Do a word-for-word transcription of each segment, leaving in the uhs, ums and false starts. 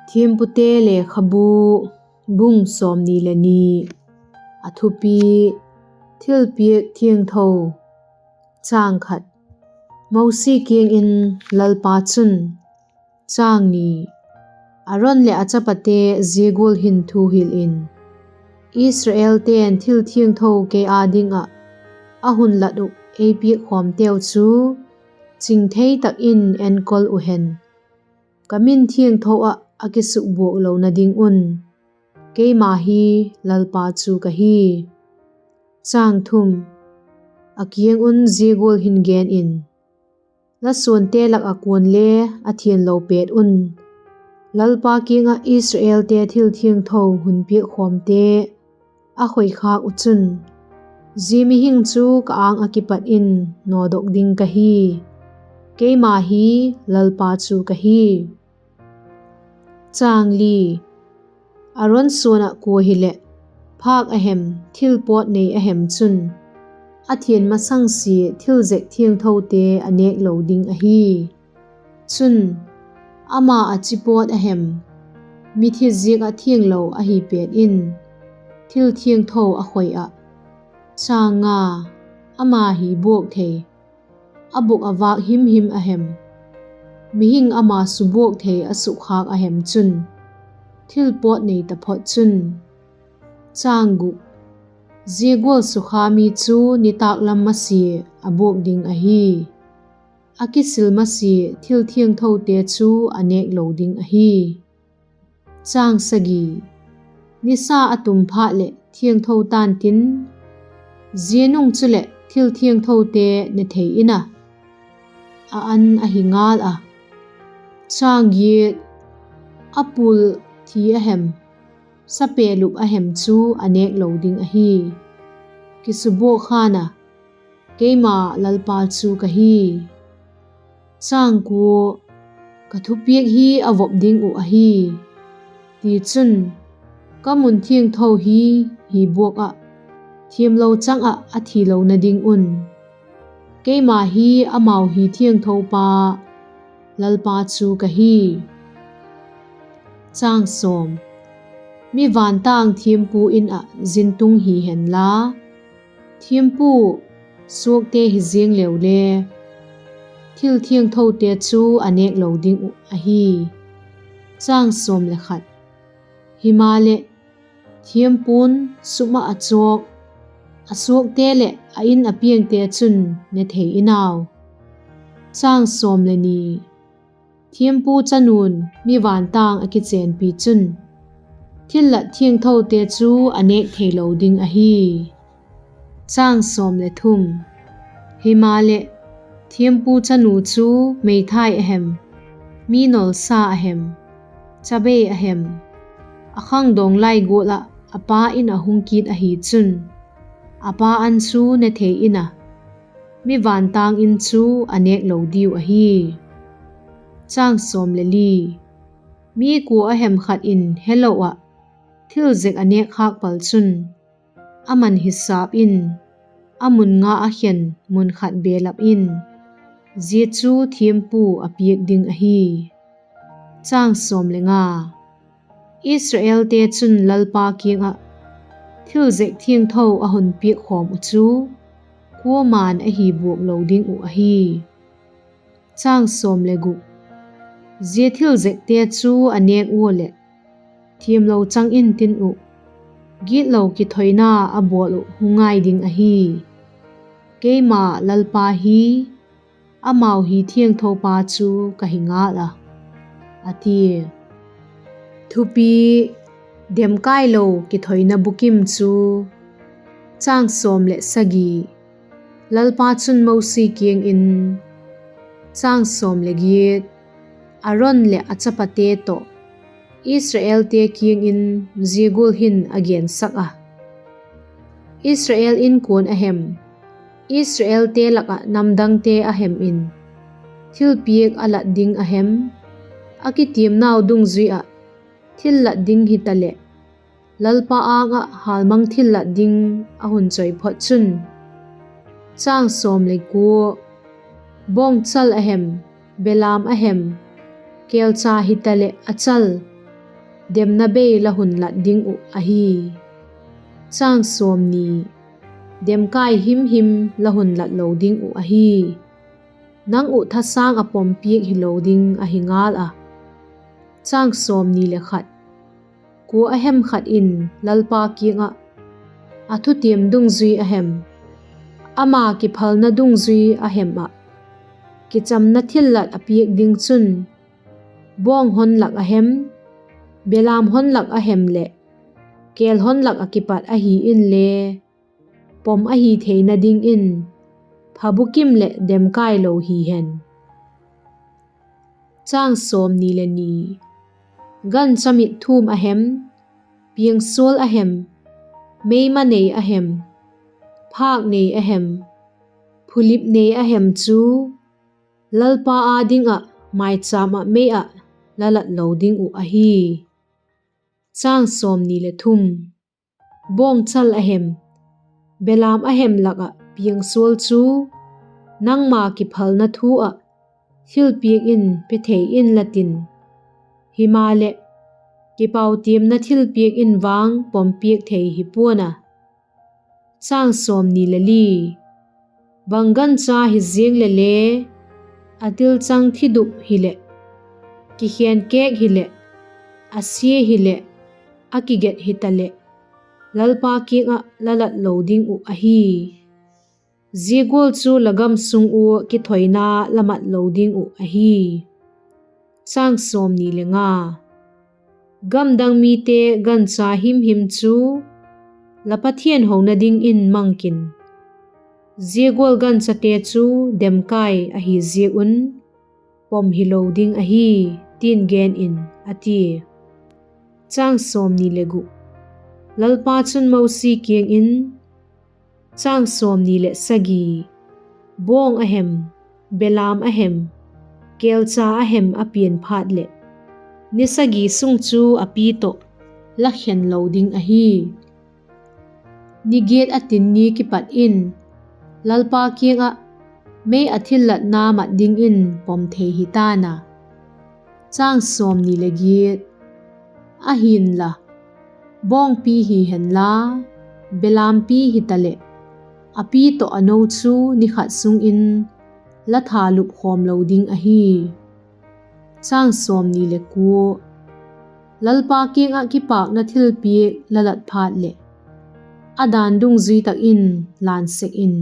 Thiampute Lekhabu, bung sawmni le ni. A thupi: Thilpiak thiangtho. Mosi kiang in Lalpa chun, Chang ni, Aron leh a chapate zia gual hin thu hil in: Israelte'n thil thiangtho kei â ding ah a hun lat uh ei piak khawmteu chu chingthei tak in enkol uh hen; ka min thiangtho ah a kisukbuak lona ding un. Keima hi Lalpa chu ka hi. A kiang un zia gual hin gen in: La suante lak ah kuale a thianglo pêt un, Lalpa kiang ah Israelte thil thiangtho hun piak khawmte a khoikhâk uh chun, zia mihing chu ka âng ah kipat in nawdok ding ka hi. Keima hi Lalpa chu ka hi. Aron suan ah kua hileh, phâk a hem, thil pawt nei a hem chun, a thiang masang sia thil zek thiangthote a nêk lo ding ahi. Chun, ama ah chi pawt a hem, mithi ziak ah thianglo ahi pêt in, thil thiangtho a khoi ah, chang nga, ama hi buak thei, a buk a vâk him him a hem, mihing ama subuak thei a sukkhâk a hem chun, thil pawt nei taphot chun, chang guk, zia gual sukha mi chu nitâk lam masia a buak ding ahi. A kisil masia thil thiangthote chu a nêk lo ding ahi. Nisa a tum phat leh thiangtho ta'n tin, zia nung chuleh thil thiangthote ne thei in a, a an ahi ngal a. Chang giat, a pul thi a hem, sape lup a hem chu a nêk lo ding ahi. Kisubuak khan a, keima Lalpa chu ka hi. Chang kua, ka thupiak hi a vop ding uh ahi; tichun, ka mun thiangtho hi hi buak ah, thiamlo chang ah a thi lona ding un. Keima hi amau hi thiangthopa, Lalpa chu ka hi. Mi vantâng thiampu In ah zin tung hi hen la, thiampu suakte hi ziang leu le, thil thiangthote chu a nêk lo ding uh ahi. Himaleh, thiampu'n sum ah a chawk, a suakte leh a In a piangte chun ne thei in au. Thiampu chanu'n mi vantâng a kichênpi chun, thillat thiangthote chu a nêk theilo ding ahi. Himaleh, thiampu chanu chu meithai a hem, mi nolsa a hem, chabei a hem, a khangdawng lai gual ah a pa In ah hung kit ahi chun, a pa an chu ne thei in a, mi vantâng In chu a nêk lo diu ahi. Mi kua a hem khat in helo ah thil zek a nêkkhâk pal chun, ama'n hisâp in, a mun nga ah khen mun khat belap in, zia chu thiampu a piak ding ahi. Israelte chun Lalpa kiang ah thil zek thiangtho a hun piak khawm uh chu, kuama'n a hi buak lo ding uh ahi. Zia thil zekte chu a nêk ua leh, thiamlo chang intin uh, gitlo kithoina a bawl uh hung ngai ding ahi. Keima Lalpa hi amau hi thiangthopa chu ka hi ngal a, a tia. Thupi: Demkailo kithoina bukim chu. Lalpa chun Mosi kiang in, Aron leh a chapate tawh Israelte kiang in zia gual hin a gensak a: Israel inkuan a hem, Israelte lak ah namdangte a hem in thilpiak a lat ding a hem, a kitiamnau dungzui ah thillat ding hitaleh, Lalpa âng ah hâlmang thillat ding a hun choi phot chun, bawngchal a hem, belam a hem, kêlcha hitaleh a chal, demna bei la hun lat ding uh ahi. Chang sawmni, demkai himhim la hun lat lo ding uh ahi. Nang uh thasâng ah pom piak hilo ding ahi ngal a. Chang sawmni le khat, kua a hem khat in Lalpa kiang ah, a thutiam dungzui a hem, ama kiphalna dungzui a hem ah, kichamna thillat a piak ding chun, bawng hon lak a hem, belam hon lak a hem leh, kêl hon lak ah kipat ahi inle, pom ahi theina dingin, phabukim leh demkai lo hi hen. Chang sawmni le ni, gancha mit thum a hem, piangsual a hem, meima nei a hem, phâk nei a hem, phulip nei a hem chu, Lalpa â ding ah maichâm ah mei ah la lat lo ding uh ahi. Chang sawmni le thum, bawngchal a hem, belam a hem lak ah piangsual chu, nangma kiphalna thu ah thilpiak in pe thei inla tin; himaleh, kipautiamna thilpiak in vang pom piak thei hi pua'n a. Chang sawmni le li, bang gancha hi ziang leh le, a tilchang thidup hileh, kikhenkêk hileh, a sia hileh, a kiget hitaleh, Lalpa kiang ah la lat lo ding uh ahi. Zia gual chu la gam sung ua kithoina la mat lo ding uh ahi. Chang sawmni le nga, gamdang mite gancha himhim chu la Pathian hona dingin mang kin; zia gual ganchate chu demkai ahi ziak un pom hilo ding ahi, ti'n gen in, a tia. Chang sawmni le gu, Lalpa chun Mosi kiang in, Chang sawmni leh sagi, bawng a hem, belam a hem, kêlcha a hem a pian phat leh, ni sagi sung chu a pi tawh la khen lo ding ahi. Ni giat a tin ni kipat in Lalpa kiang ah mei ah thillatna mat dingin pom thei hi ta'n a. Chang sawmni le giat, ahi'nla, bawngpi hi henla, belampi hitaleh, a pi tawh a no chu ni khat sung in la thalup khawm lo ding ahi. Chang sawmni le kua, Lalpa kiang ah kipâkna thilpiak la lat phat leh, a dan dungzui tak in lân sek in;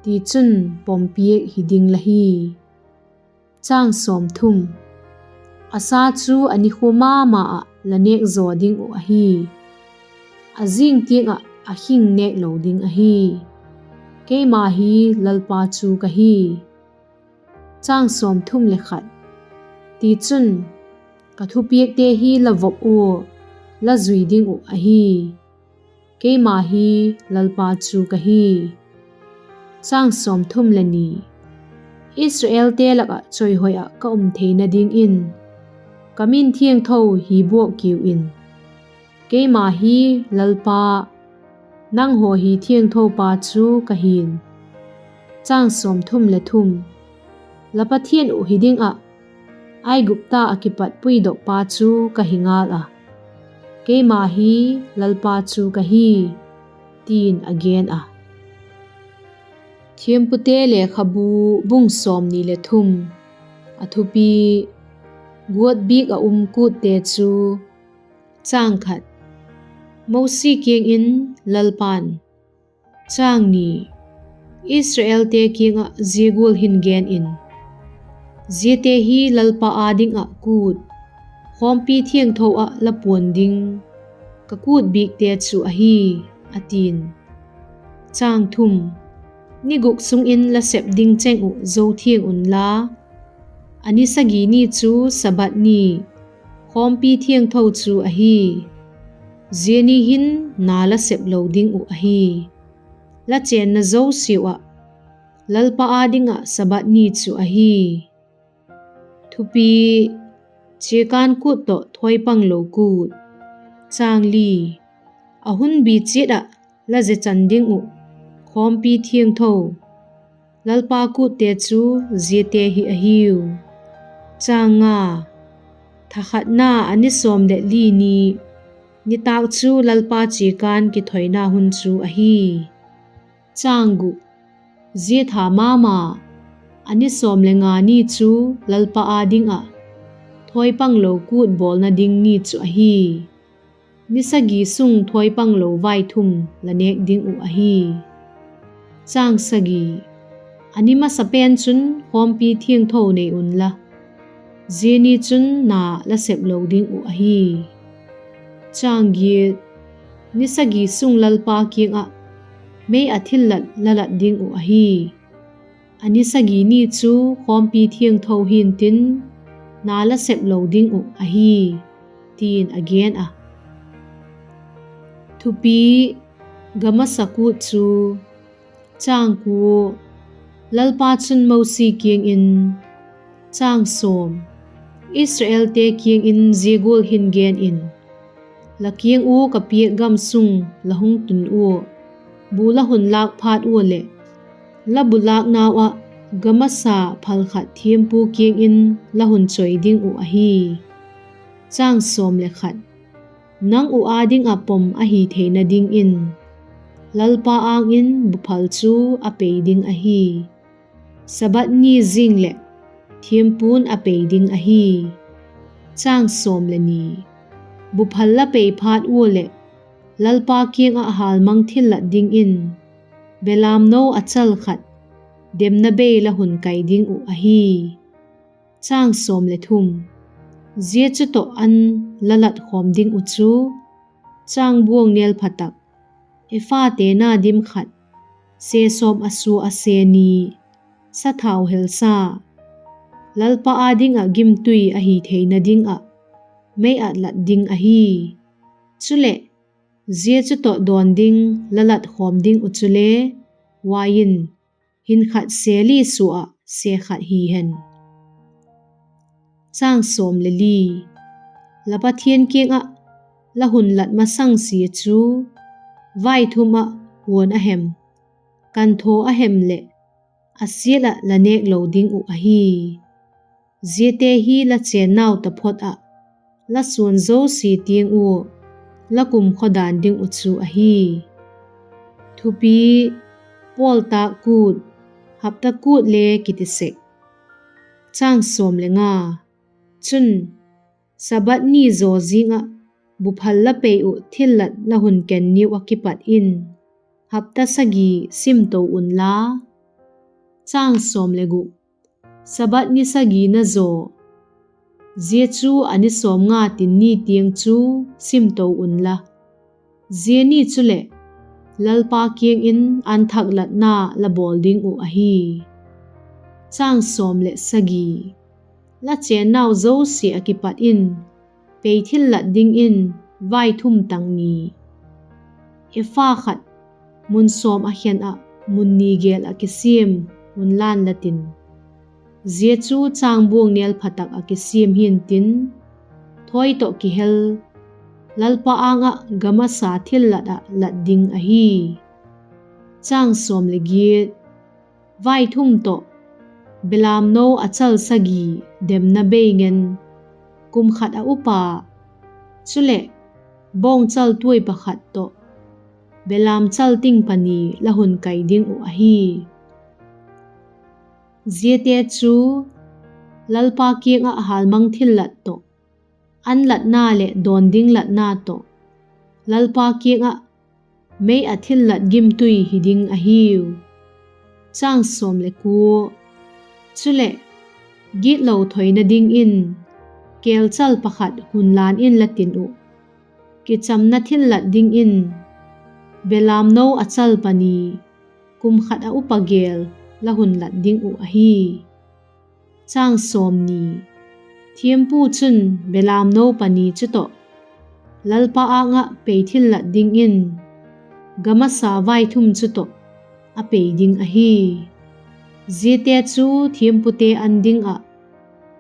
tichun pom piak hi ding la hi. Chang sawmthum, a sa chu a nikhua ma ma ah la nêk zaw ding uh ahi; a zing tiang ah a khing nêk lo ding ahi. Keima hi Lalpa chu ka hi. Chang sawmthum le khat, tichun, ka thupiakte hi la vop ua la zui ding uh ahi. Keima hi Lalpa chu ka hi. Chang sawmthum le ni, Israelte lak ah chawihoi ah ka um theina dingin ka min thiangtho hi buak kiu in; keima hi Lalpa, nanghaw hi thiangthopa chu ka hi'n. Chang sawmthum le thum, la Pathian uh hi ding ah Aigupta ah kipat puidokpa chu ka hi ngal a; keima hi Lalpa chu ka hi, ti'n a gen a. Thiampute Lekhabu, bung sawmni le thum. A thupi: Guat bik ah um kûtte chu. Chang khat, Mosi kiang in Lalpa'n, Chang ni, Israelte kiang ah zia gual hin gen in: Ziate hi Lalpa â ding ah kût, khawmpi thiangtho ah la puan ding, ka kût bikte chu ahi, a ti'n. Chang thum, ni guk sung in la sep ding cheng uh zo thiang unla, a ni sagi ni chu Sabbath ni, khawmpi thiangtho chu ahi; zia ni hin na la sep lo ding uh ahi. La chênna zosiau ah Lalpa â ding ah Sabbath ni chu ahi. Thupi: Chiakân kût tawh thawi pang lo kût. Chang li, a hunbî chiat ah la ze chan ding uh khawmpi thiangtho, Lalpa kûtte chu ziate hi ahiu. Chang nga, Tha khatna a ni sawm leh li ni, nitâk chu Lalpa chiakân kithoina hun chu ahi. Zia tha ma ma a ni sawm le nga ni chu Lalpa â ding ah thawipanglo kût bawlna ding ni chu ahi. Ni sagi sung thawipanglo vaithum la nêk ding uh ahi. A ni masapen chun khawmpi thiangtho nei unla, zia ni chun na la sep lo ding uh ahi. Ni sagi sung Lalpa kiang ah mei ah thillat la lat ding uh ahi. A ni sagi ni chu khawmpi thiangtho hi'ntin, na la sep lo ding uh ahi, ti'n a gen a. Thupi: Gamasa Kût chu. Lalpa chun Mosi kiang in, Chang sawm, Israelte kiang in zia gual hin gen in: La kiang ua ka piak gam sung la hung tun ua, bu la hun lâk phat ua leh, la bu lâknau ah gamasa phal khat thiampu kiang in la hun choi ding uh ahi. Nang uh â ding ah pom ahi theina dingin Lalpa âng in buphal chu a pei ding ahi. Sabbath ni zing leh thiampu'n a pei ding ahi. Buphal la pei phat ua leh, Lalpa kiang ah hâlmang thillat dingin belamno a chal khat demna bei la hun kai ding uh ahi. Zia chu tawh an la lat khawm ding uh chu chângbuang nêl pha tak, epha tena dim khat, se sawm a sua a se ni, sathau helsa, Lalpa â ding ah gimtui ahi theina ding ah mei ah lat ding ahi. Chuleh, zia chu tawh dawn ding la lat khawm ding uh chule uain hin khat se li sua ah se khat hi hen. La Pathian kiang ah la hun lat masang sia chu vaithum ah huan a hem, kanthaw a hem leh a siat ah la nêk lo ding uh ahi. Ziate hi la chênnau taphot ah la suan zosia tiang ua la kumkhaw dan ding uh chu ahi. Thupi: Pawltâk Kût, Hapta Kût le kiti sek. Chun, Sabbath ni zaw zing ah buphal la pei uh thillat la hun ken niu ah kipat in hapta sagi sim to unla. Sabbath ni sagina zaw, zia chu a ni sawmnga tin ni tiang chu sim to unla, zia ni chuleh Lalpa kiang in an thak latna la bawl ding uh ahi. La chênnau zosia ah kipat in pei thillat dingin vaithum tang ni, epha khat, mun sawm ah khen ah mun ni gel ah kisiam unlan la tin; zia chu chângbuang nêl pha tak ah kisiam hi'ntin, thawi tawh kihel, Lalpa âng ah gamasa thillat ah lat ding ahi. Vaithum tawh belamno a chal sagi demna bei ngen, kum khat a upa, chuleh bawngchal tuai pakhat tawh belamchal ting pani la hun kai ding uh ahi. Ziate chu Lalpa kiang ah hâlmang thillat tawh, an latna leh dawn ding latna tawh, Lalpa kiang ah mei ah thillat gimtui hi ding ahiu. Chuleh, gitlo thoina dingin kêlchal pakhat hun lan in la tin uh, kichamna thillat dingin belamno a chal pani, kum khat a upa gel la hun lat ding uh ahi. Thiampu chun belamno pani chu tawh Lalpa âng ah pei thillat dingin gamasa vaithum chu tawh a pei ding ahi. Ziate chu thiampute an ding ah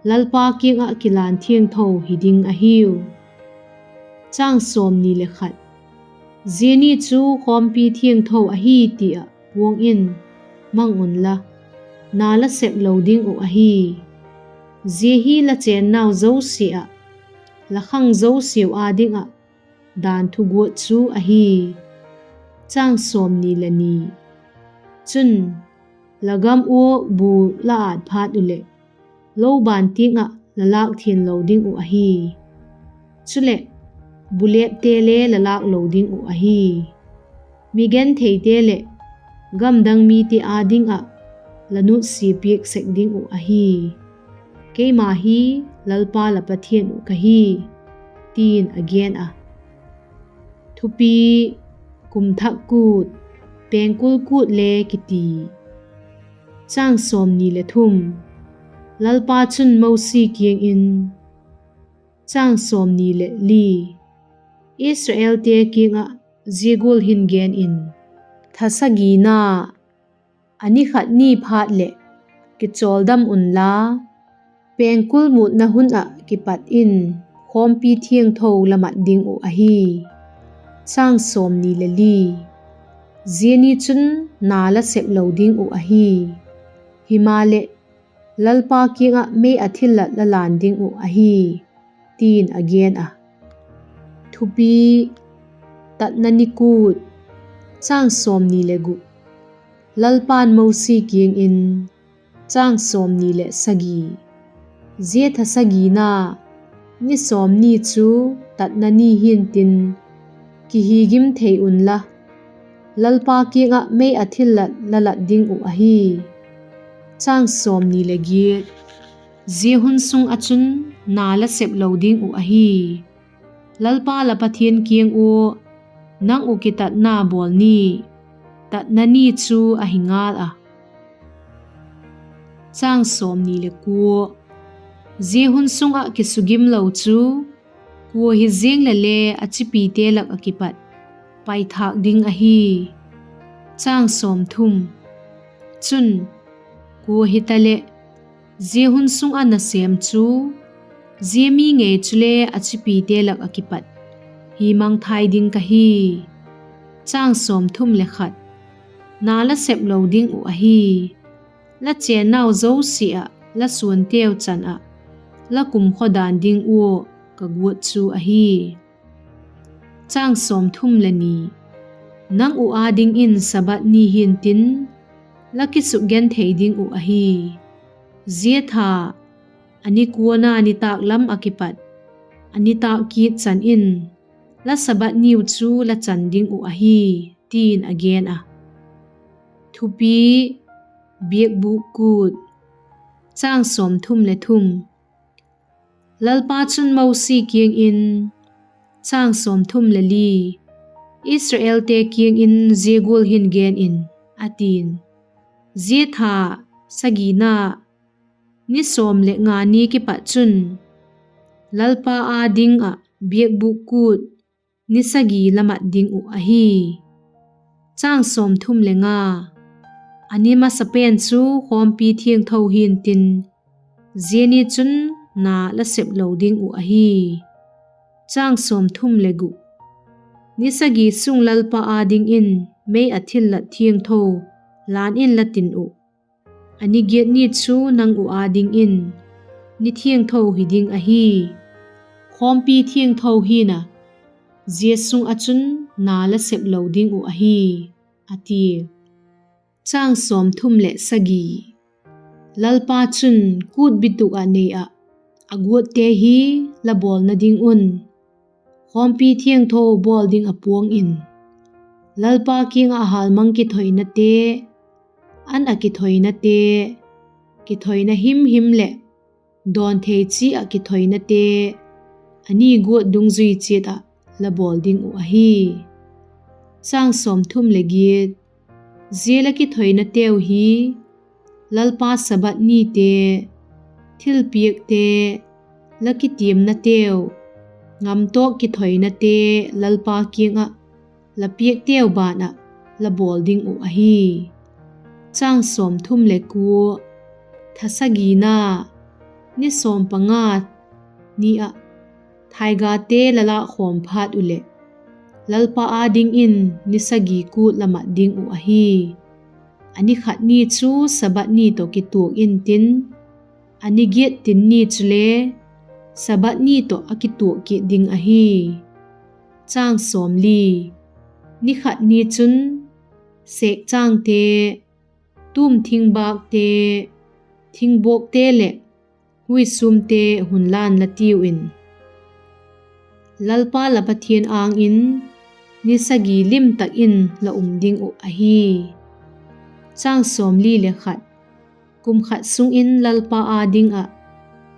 Lalpa kiang ah kilan thiangtho hi ding ahiu. Zia ni chu khawmpi thiangtho ahi ti ah puang in mang unla, na la sep lo ding uh ahi. Zia hi la chênnau zosia ah la khang zosiau â ding ah dan thuguat chu ahi. Chang sawmni le ni. Chun, la gam ua bu la ât phat uh leh, lo ban tiang ah la lâk thiang lo ding uh ahi. Chuleh, bulepte le la lâk lo ding uh ahi. Migentheite leh gamdang mite â ding ah la nutsia piak sek ding uh ahi. Keima hi Lalpa la Pathian uh ka hi, ti'n a gen a. Thupi: Kumthak kût, pengkul kût le kiti. Chang sawmni le thum. Lalpa chun Mosi kiang in, Chang sawmni le li. Israelte kiang ah zia gual hin gen in: Tha sagina, a ni khat ni phat leh kichawldam unla, pengkul mûtna hun ah kipat in khawmpi thiangtho la mat ding uh ahi. Chang sawmni le li. Zia ni chun na la sep lo ding uh ahi. Himaleh, Lalpa kiang ah mei ah thillat la lan ding uh ahi, ti'n a gen a. Thupi: Tatna ni kût. Chang sawmni le gup. Lalpa'n Mosi kiang in, Chang sawmni le sagi. Zia tha sagina, ni sawmni chu tatna ni hi'ntin, kihigim thei unla, Lalpa kiang ah mei ah thillat la lat ding uh ahi. Chang sawmni le giat. Zia hun sung ah chun na la sep lo ding uh ahi. Lalpa la Pathian kiang ua nang uh kitatna bawl ni, tatna ni chu ahi ngal a. Chang sawmni le kua. Zia hun sung ah kisugim lo chu kua hi ziang leh le a chipite lak ah kipat paithâk ding ahi. Chang sawmthum. Chun, kua hitaleh, zia hun sung ah nasêm chu zia mi ngei chule a chipite lak ah kipat hi mangthai ding ka hi. Chang sawmthum le khat. Na la sep lo ding uh ahi. La chênnau zosia ah la suanteu chan ah la kumkhaw dan ding ua ka guat chu ahi. Chang sawmthum le ni. Nang uh â dingin Sabbath ni hi'ntin, la kisukgenthei ding uh ahi. Zia tha a ni kuana nitâk lam ah kipat a nitâk kit chan in la Sabbath niu chu la chan ding uh ahi, ti'n a gen a. Thupi: Biakbûk kût. Chang sawmthum le thum. Lalpa chun Mosi kiang in, Chang sawmthum le li. Israelte kiang in zia gual hin gen in, a ti'n, Zia tha sagina, ni sawm leh nga ni kipat chun Lalpa â ding ah biakbûk kût ni sagi la mat ding uh ahi. Chang sawmthum le nga. A ni masapen chu khawmpi thiangtho hi'ntin, zia ni chun na la sep lo ding uh ahi. Chang sawmthum le gup. Ni sagi sung Lalpa â dingin mei ah thillat thiangtho lan in la tin uh, a ni giat ni chu nang uh â dingin ni thiangtho hi ding ahi. Khawmpi thiangtho hi'n a, zia sung ah chun na la sep lo ding uh ahi, a tia. Chang sawmthum leh sagi. Lalpa chun kût bituk ah nei ah a guatte hi la bawlna ding un khawmpi thiangtho bawl ding a puang in, Lalpa kiang ah hâlmang kithoinate, an ah kithoinate, kithoina himhim leh dawnthei chi ah kithoinate, a ni guat dungzui chiat ah la bawl ding uh ahi. Chang sawmthum le giat. Zia la kithoinateu hi Lalpa Sabbath nite, thilpiakte, la kitiamnateu, ngamtawk kithoinate Lalpa kiang ah la piakteu ban ah la bawl ding uh ahi. Chang sawmthum le kua. Tha sagina, ni sawm panga ni ah thaigate la lâk khawm phat uh leh, Lalpa â dingin ni sagi kût la mat ding uh ahi. A ni khat ni chu Sabbath ni tawh kituak intin, a ni giat tin ni chule Sabbath ni tawh a kituak kit ding ahi. Ni khat ni chun sêkchângte, tûm thingbâkte, thingbawkte leh huisûmte hun lan la tiu in, Lalpa la Pathian âng in ni sagi lim tak in la um ding uh ahi. Kum khat sung in Lalpa â ding ah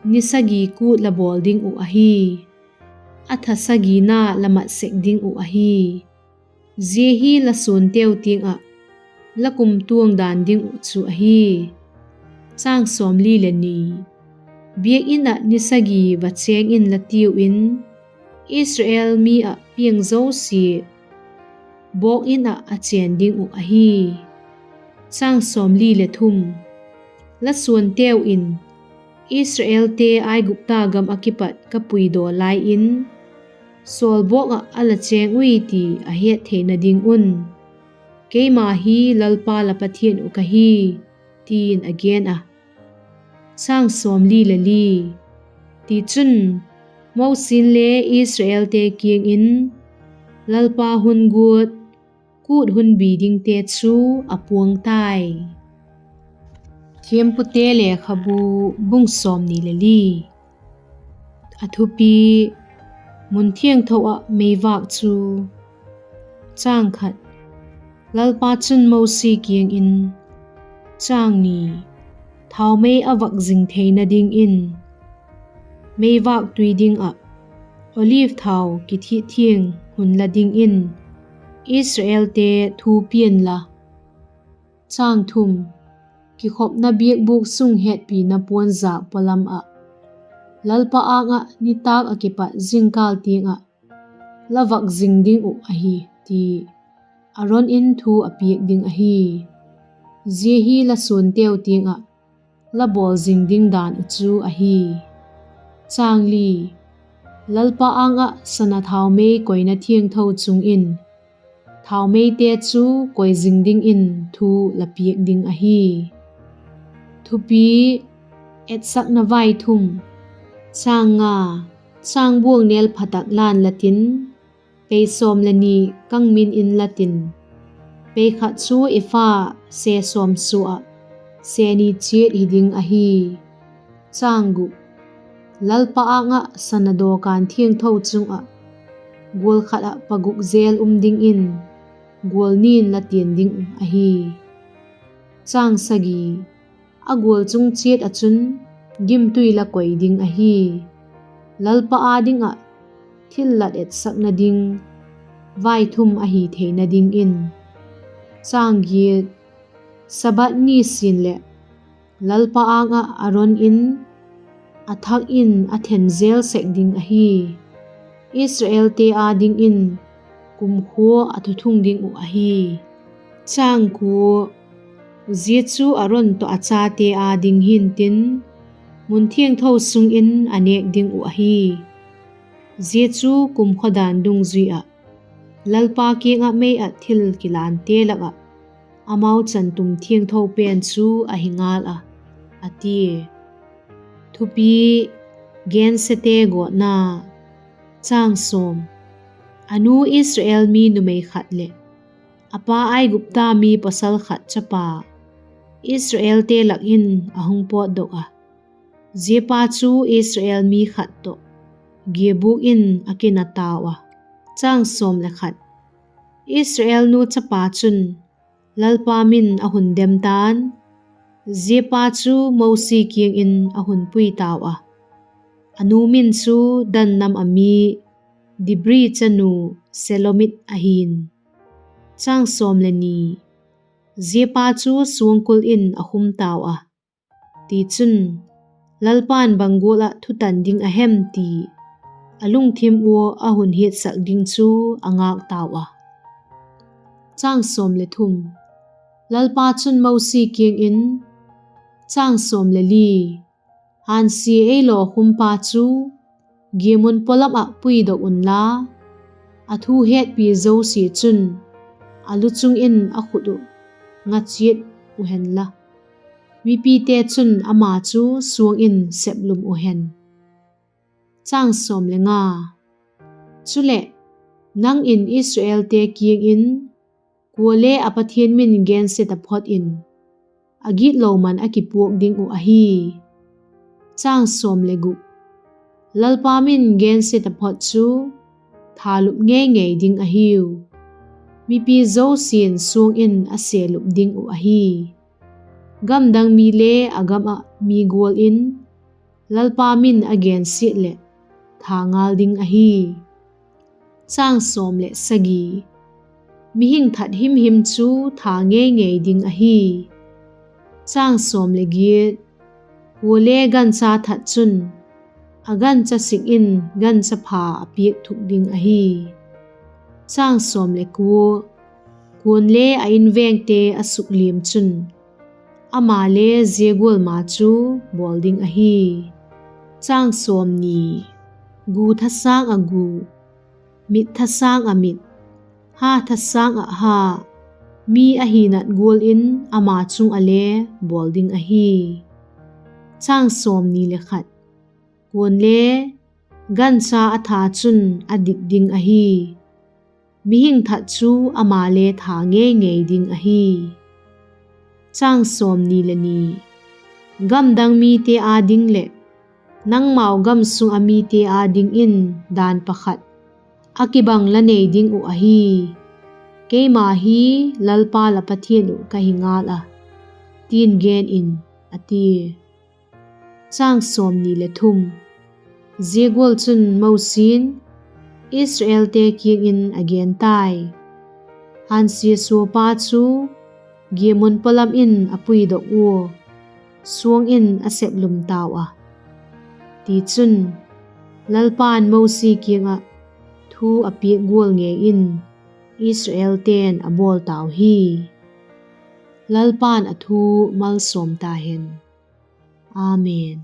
ni sagi kût la bawl ding uh ahi. A tha sagina la mat sek ding uh ahi. Zia hi la suanteu tiang ah la kumtuang dan ding uh chu ahi. Biak In ah ni sagi va chêng in la tiu in, Israel mi ah piang zosia bawk In ah a chên ding uh ahi. La suanteu in Israelte Aigupta gam ah kipat ka puidaw lai in, sawlbawk ah a la chêng ui ti a het theina ding un, keima hi Lalpa la Pathian uh ka hi, ti'n a gen a. Tichun, Mosi'n le Israelte kiang in Lalpa hun guat, kût hunbi dingte chu a puang tai. Thiampute Lekhabu, bung sawmni le li. A thupi: Mun thiangtho ah meivâk chu. Lalpa chun Mosi kiang in, Chang ni, thaumei a vak zing theina dingin meivâk tui ding ah Olive thau kithit thiang hun la dingin Israelte thu pia inla. Kikhopna biakbûk sung hetpina puanzâk pawlam ah Lalpa âng ah nitâk ah kipat zingkâl tiang ah la vak zing ding uh ahi, ti Aron in thu a piak ding ahi. Zia hi la suanteu tiang ah la bawl zing ding dan uh chu ahi. Lalpa âng ah sana thaumei koina thiangtho chung in thaumeite chu koi zing dingin thu la piak ding ahi. Thupi: Etsakna Vaithum. Chângbuang nêl pha tak lan la tin, pei sawm leh ni kang min in la tin, pei khat chu epha se sawm sua ah se ni chiat hi ding ahi. Lalpa âng ah sana dawkan thiangtho chung ah gual khat ah paguk jel um dingin gual ni'n la tian ding uh ahi. A gual chung chiat ah chun gimtui la koi ding ahi. Lalpa â ding ah thillat etsakna ding vaithum ahi theina dingin. Sabbath ni sin leh Lalpa âng ah Aron in a thak in a then jel sek ding ahi. Israelte â dingin kumkhua a thuthung ding uh ahi. Zia chu Aron tawh a chate â ding hintin, mun thiangtho sung in a nêk ding uh ahi. Zia chu kumkhua dan dungzui ah Lalpa kiang ah mei ah thil kilânte lak ah amau chantum thiangtho pen chu ahi ngal a, a tia. Thupi: Gensete gawtna. A nu Israel mi numei khat leh a pa Aigupta mi pawsal khat chapa Israelte lak in a hung pawtdok a, ziapa chu Israel mi khat tawh giabûk in a kina tau a. Israel nu chapa chun Lalpa min a hun dem ta'n, ziapa chu Mosi kiang in a hun pui tau a. A nu min chu Dan nam ah mi Dibri chanu Selomit ahi'n. Ziapa chu suangkul in a khum tau a; tichun, Lalpa'n bang gual ah thutan ding a hem ti a lungthim ua a hun hiatsak ding chu a ngâk tau a. Lalpa chun Mosi kiang in, Hânsia ei lawkhumpa chu giamun pawlam ah puidok unla, a thu hetpi zosia chun a lu chung in a khut uh nga chiat uh henla, mipite chun ama chu suang in seplum uh hen. Chuleh, nang in Israelte kiang in, Kuale a Pathian min gense taphot in, a gitlo man a kipuak ding uh ahi. Lalpa min gense taphot chu thalup ngei ngei ding ahiu; mipi zosia'n suang in a selup ding uh ahi. Gamdang mi le a gam ah mi gual in Lalpa min a gensiat leh tha ngal ding ahi. Mihing that himhim chu tha ngei ngei ding ahi. Kuale gancha that chun a gancha sik in gancha pha a piak thuk ding ahi. Kuale a invengte a sukliam chun, amale zia gual ma chu bawl ding ahi. Gu thasâng ah gu, mit thasâng ah mit, ha thasâng ah ha, mi a hinat gual in ama chung ah le bawl ding ahi. Kuale gancha a tha chun a dik ding ahi; mihing that chu amale tha ngei ngei ding ahi. Gamdang mite â ding leh nangmau gam sung ah mite â dingin dan pakhat a kibang la nei ding uh ahi; keima hi Lalpa la Pathian uh ka hi ngal a, ti'n gen in, a tia. Zia gual chun Mosi'n Israelte kiang in a gen tai, Hânsia suapa chu giamun pawlam in a puidok ua, suang in a seplum tau a. Tichun, Lalpa'n Mosi kiang ah thu a piak gual ngei in Israelte'n a bawl tau hi. Lalpa'n a thu malsawm ta hen. Amen.